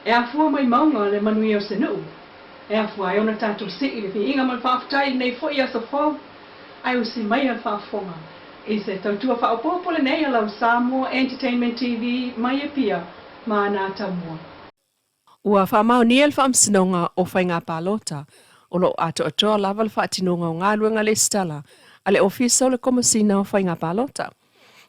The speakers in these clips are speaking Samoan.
E afua mai mauga le manuia o se nuu, e afua ai ona tatou sii le viiga ma le faafetai i lenei foi aso fou, ae usi maia le faafofoga i se tautua faaopoopo lenei a lau Samoa Entertainment TV mai Apia ma ana atamua. Ua faamaonia le Faamasinoga o Faiga Palota o lo o atoatoa lava le faatinoga o galuega lesitala a le Ofisa o le Komesina o Faiga Palota.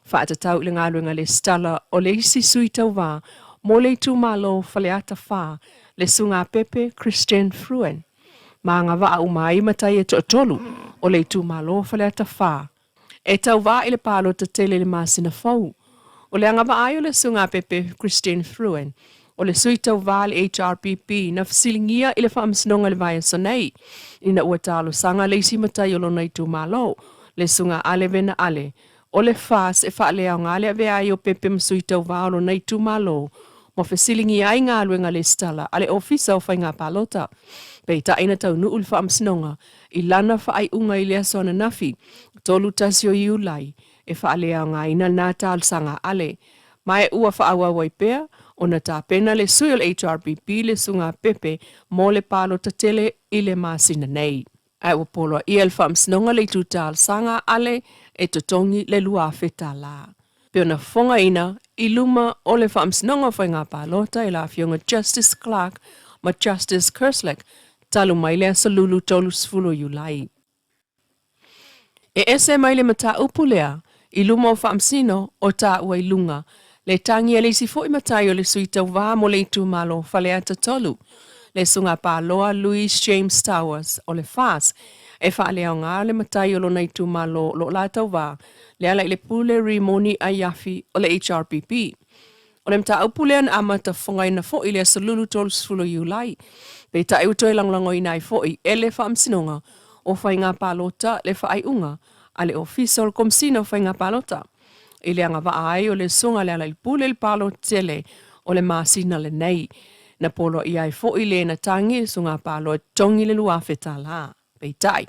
Faatatau i le galuega lesitala o le isi sui tauva mo le itumalo Faleata 4, le Susuga Pepe Christian Fruen, ma agavaa uma ai matai e toatolu o le itumalo Faleata 4 e tauva i le palota tele i le masina fou. O le agavaa ai o le Susuga Pepe Christian Fruen, o le sui tauva a le HRPP na fesiligia i le Faamasinoga i le vaiaso nei, ina ua talosaga le isi matai o lona itumalo, le Susuga Ale Vena Ale, o le FAS e faaleaoga le avea ai o Pepe ma sui tauva o lona itumalo ma fesiligia ai galuega lesitala a le Ofisa o Faiga Palota. Peitai na taunuu le Faamasinoga i lana faaiuga i le aso ananafi, 31 o Iulai, e faaleaogaina lena talosaga a Ale, ma e ua faaauau ai pea ona tapena le sui o le HRPP le Susuga Pepe mo le palota tele i le masina nei. Ae ua poloaia e le Faamasinoga le itu talosaga a Ale e totogi le $2,000. Pei ona fofogaina i luma o le Faamasinoga o Faiga Palota e le Afioga Justice Clark ma Justice Kerslake talu mai le aso Lulu 30 o Iulai. E ese mai le mataupu lea i luma o Faamasino o taua i luga, le tagi a le isi foi matai o le sui tauva mo le itumalo Faleata 3, le Susuga Paloa Louis James Towers o le FAS, e faaleaoga le matai o lona itumalo o lo o la tauva le ala i le pule Rimoni Aiafi o le HRPP. O le mataupu lea na amata fofogaina foi i le aso Lulu 30 o Iulai, peitai ua toe lagolagoina ai foi e le Faamasinoga o Faiga Palota le faaiuga a le Ofisa o le Komesina o Faiga Palota i le agavaa ai o le Susuga Lealailepule i le palota tele o le masina lenei. Na poloaia ai foi le na tagi le Susuga Paloa e totogi le $2,000. Peitai,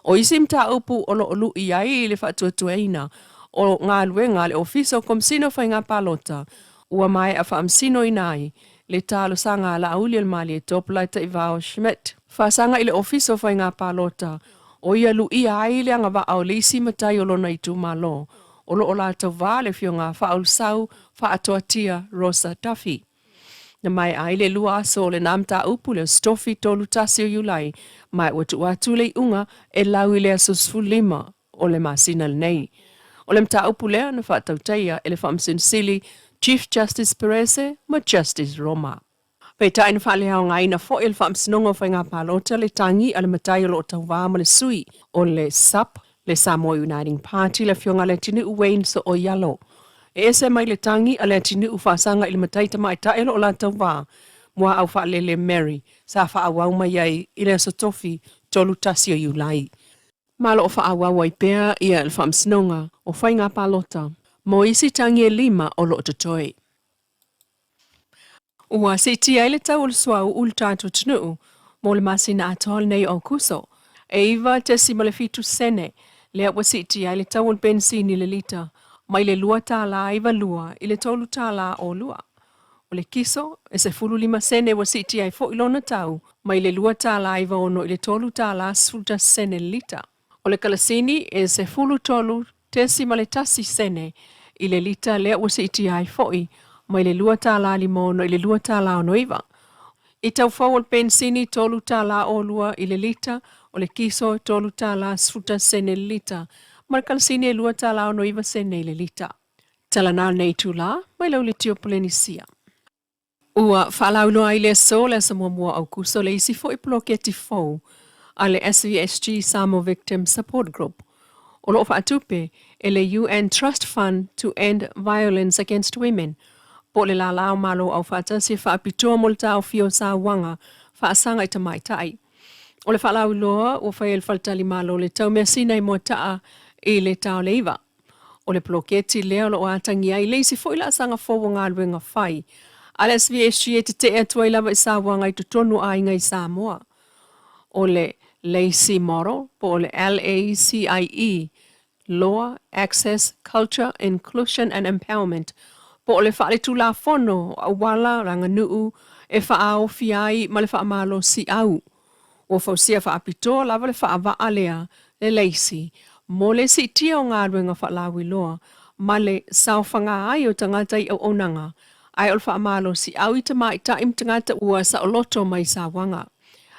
o isi mataupu o lo o lui ai i le faatuatuaina o galuega a le Ofisa o Komesina o Faiga Palota ua maea faamasinoina ai le talosaga a Laauli o le Malietoa Polataivao Schmidt. Faasaga i le Ofisa o Faiga Palota o ia luia ai le agavaa o le isi matai o lona itumalo o lo o la tauva le Afioga Faaulusoa Faatoatia Rosa Duffy. Na maea ai le lua aso o lena mataupu le Aso Tofi 31 o Iulai, ma ua tuu atu le iuga e lau i le aso 15 o le masina lenei. O le mataupu lea na faatautaia e le Faamasino Sili Chief Justice Perese ma Justice Roma. Peitai na faaleaogaina foi e le Faamasinoga o Faiga Palota le tagi a le matai o lo o tauva ma le sui o le SUP, le Samoa Uniting Party, le Afioga Leatinuu Wayne Sooialo. E ese mai le tagi a Leatinuu faasaga i le matai tamaitai o lo o la tauva, Muaau Faalele Mary, sa faaauau mai ai i le Aso Tofi 31 o Iulai. Ma o lo o faaauau ai pea ia le Faamasinoga o Faiga Palota mo isi tagi e lima o lo o totoe. Ua siitia ai le tau o le suauu i le tatou atunuu mo le masina atoa lenei o Aokuso. E 9.7 sene lea ua siitia ai le tau o le penisini i le lita mai le $2.92 i le $3.02. O le kiso, e 15 sene ua siitia ai foi lona tau mai le $2.96 i le $3.11 le lita. O le kalasini, e 13.1 sene i le lita lea ua siitia ai foi mai le $2.56 i le $2.69. I tau fou o le penisini, $3.02 i le lita, o le kiso, $3.11 i le lita, ma le kalasini e $2.69 i le lita. Tala na o lenei itula mai Lauliti o Polenisia. Ua faalauiloa ai le aso le aso muamua o Aukuso le isi foi poloketi fou a le SVSG Samoa Victim Support Group o lo o faatupe e le UN Trust Fund to End Violence Against Women po o le Lala o Malo Aufaatasi e Faapitoa mo le Taofia o Sauaga Faasaga i Tamaitai. O le faalauiloa ua fai e le Faletalimalo le Taumeasina i Moataa i le Taoleiva. O le poloketi lea o lo o atagia ai le isi foi laasaga fou o galuega fai a le SVSG e tetee atu ai lava i sauaga i totonu o aiga i Samoa. O le LACIE Model po o le LACIE, Law, Access, Culture, Inclusion and Empowerment, Po o le faaletulafono o auala o le aganuu e faaofia ai ma le faamalosiau. Ua fausia faapitoa lava le faavaa lea, le leisi, mo le siitia o galuega faalauiloa ma le saofaga ai o tagata i auaunaga, ae o le faamalosiau i tamaitai ma tagata ua saoloto mai sauaga.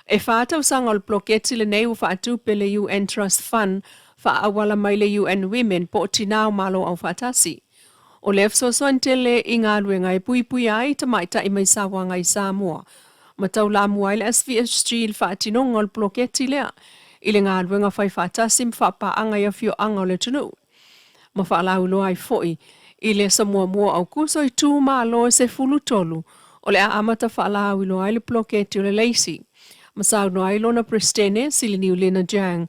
E fa tausaga o le poloketi lenei ua faatupe le UN Trust Fund faaauala mai le UN Women po o Tinā o Malo Aufaatasi. O lea fesoasoani tele i galuega e puipuia ai tamaitai mai sauaga i Samoa ma taulamua ai le SVSG i le faatinoga o le poloketi lea i le galuega faifaatasi ma faapaaga i afioaga o le atunuu ma faalauiloa ai foi i le aso muamua o Aokuso itumalo e 13 o le a amata faalauiloa ai le poloketi o le leisi. Ma saunoa ai lona Peresetene, Siliniu Lena Jiang,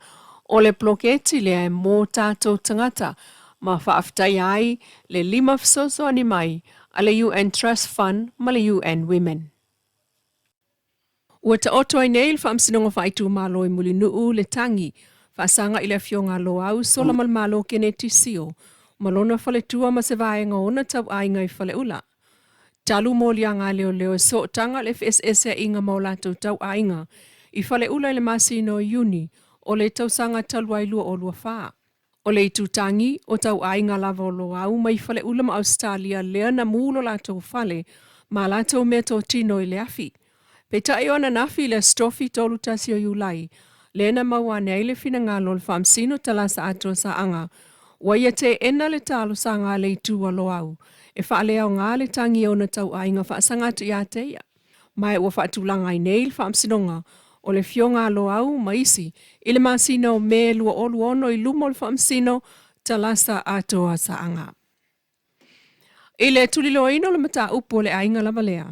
o le poloketi lea e mō tātou tagata ma faafetaia ai le lima fesoasoani mai a le UN Trust Fund ma le UN Women. Ua taoto ai nei le Faamasinoga Faaitumalo i Mulinuu le tagi faasaga i le Afioga a Loau Solamalemalo Keneti Sio ma lona faletua ma se vaega o ona tauaiga i Faleula. Talu moliaga a leoleo e sootaga le feeseeseaiga ma o latou tauaiga i Faleula i le masina o Iuni o le tausaga talu ai 2024. O le itutagi, o tauaiga lava o Loau mai Faleula ma Ausetalia lea na mū lo latou fale ma a latou meatotino i le afi. Peitai o ananafi i le Aso Tofi 31 o Iulai, lea na maua ane ai le finagalo o le Faamasino Talasa Atoa Saaga, ua ia teena le talosaga a le itu a Loau e faaleaoga le tagi e ona tauaiga faasaga atu ia te ia. Ma ua faatulaga ai nei le Faamasinoga o le Afioga a Loau ma isi i le masina o Me 2026 i luma o le Faamasino Talasa Atoa Saaga. I le tuliloaina o le mataupu o le aiga lava lea,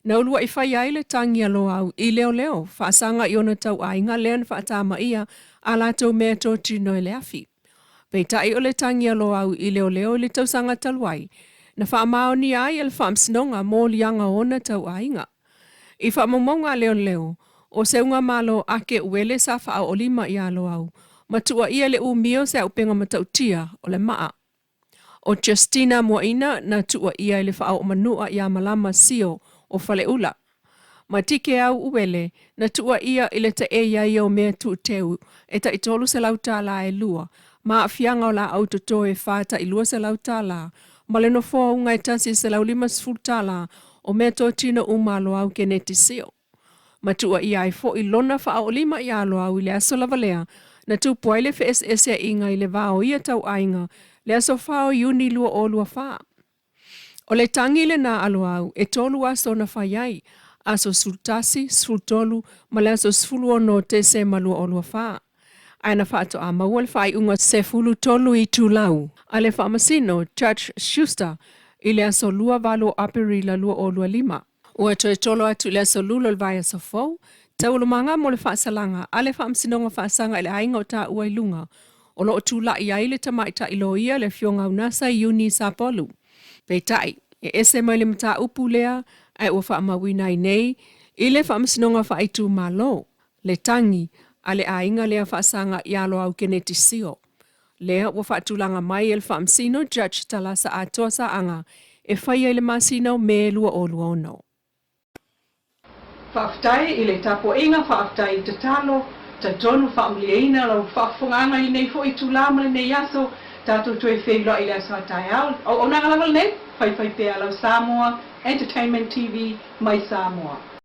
na uluaʻi fai ai le tagi a Loau i leoleo faasaga i ona tauaiga lea na faatamaia a latou meatotino e le afi. Peitai o le tagi a Loau i leoleo i le tausaga talu ai, na faamaonia ai e le Faamasinoga moliaga o ona tauaiga. I faamaumauga a leoleo, o se ugamalo ake uele sa faaoolima iā Loau ma tuuaia le umi o se auupega matautia o le maa. ʻO Justina Muaina na tuuaia i le faaoomanua iā Malama Sio o Faleula. Ma Tikeau Uele na tuuaia i le taei ai o mea tuuteu e tai $300 tālā e lua ma aafiaga o laau toto e fa tai $200 tālā ma le nofoa uga e $150 tālā o meatotino uma a Loau Keneti Sio. Ma tuuaia ai foi lona faaoolima iā Loau i le aso lava lea na tupu ai le feeseeseaiga i le va o ia tauaiga le aso 4 o Iuni 2024. O le tagi lenā a Loau e tolu aso na fai ai, aso 11, 13 ma le aso 16 o Tesema 2024. Ae na faatoa maua le faaiuga 13 itulau a le Faamasino Judge Schuster i le aso 28 o Aperila 2025. Ua toe tolo atu i le aso Lula o le vaiaso fou, taualumaga mo le faasalaga a le Faamasinoga Faasaga i le aiga o taua i luga, o lo o tulai ai le tamaitai loia le Afioga Aunasa Iuni Sapolu. Peitai, e ese mai le mataupu lea ae ua faamauina ai nei i le Faamasinoga Faaitumalo le tagi a le aiga lea faasaga iā Loau Keneti Sio. Lea ua faatulaga mai e le Faamasino Judge Talasa Atoa Saaga e faia i le masina o Me 2026. Faafetai i le tapuaiga, faafetai i tatalo, talitonu faamalieina lau faafofogaaga i lenei foi itula ma lenei aso, tatou toe feiloai i le aso a taeao. Auaunaga lava lenei, faifai pea lau Samoa Entertainment TV mai Samoa.